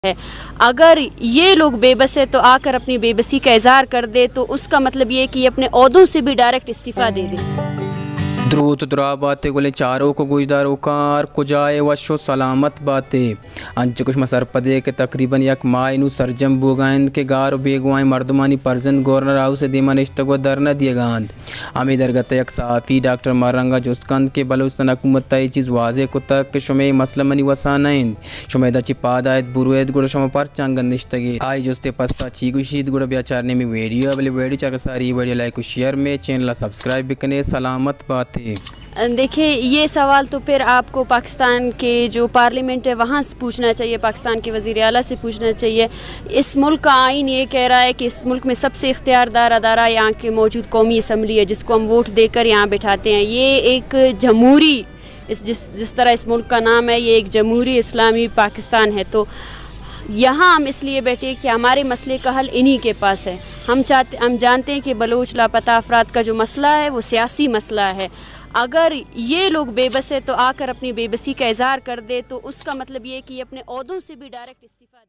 ہے۔ اگر یہ لوگ بے بس ہے تو آ کر اپنی بے بسی کا اظہار کر دے، تو اس کا مطلب یہ ہے کہ یہ اپنے عہدوں سے بھی ڈائریکٹ استعفیٰ دے دے۔ دروت درا باتے گلیں چاروک و گوشداروکاں، ہر کجائے وش و سلامت باتے۔ انچکش ما سرپدے کہ تقریباً یک ماہ نوں سرجم بوگا انت کہ گار و بیگواہیں مردمانی پرزند گورنر ہاؤس ء دیما نشتگ و دھرنا دیگا انت۔ ہمے درگت ء یک صحافی ڈاکٹر ماہ رنگ ء جست کنت کہ بلوچستان حکومت ء اے چیز واضح کتگ کہ شمئے مسئلہ منی وسا نہ انت، شما ادا چہ پاد آیت، برویت، گڑا شما پرچا انگت نشتگ ئے؟ آئی جست ء پسہ چی گوشیت؟ گڑا بیا چاریں ہمے ویڈیو ء، بلے ویڈیو چارگ ء ساری اے ویڈیو لائک و شیئر مئے چینل ء سبسکرائب بکنے۔ سلامت بات ئے۔ دیکھیں، یہ سوال تو پھر آپ کو پاکستان کے جو پارلیمنٹ ہے وہاں سے پوچھنا چاہیے، پاکستان کے وزیر اعلیٰ سے پوچھنا چاہیے۔ اس ملک کا آئین یہ کہہ رہا ہے کہ اس ملک میں سب سے اختیار دار ادارہ یہاں کے موجود قومی اسمبلی ہے، جس کو ہم ووٹ دے کر یہاں بٹھاتے ہیں۔ یہ ایک جمہوری، اس جس جس طرح اس ملک کا نام ہے، یہ ایک جمہوری اسلامی پاکستان ہے۔ تو یہاں ہم اس لیے بیٹھے کہ ہمارے مسئلے کا حل انہی کے پاس ہے۔ ہم چاہتے ہم جانتے ہیں کہ بلوچ لاپتہ افراد کا جو مسئلہ ہے وہ سیاسی مسئلہ ہے۔ اگر یہ لوگ بے بس ہے تو آ کر اپنی بے بسی کا اظہار کر دے، تو اس کا مطلب یہ ہے کہ یہ اپنے عہدوں سے بھی ڈائریکٹ استعفیٰ دے۔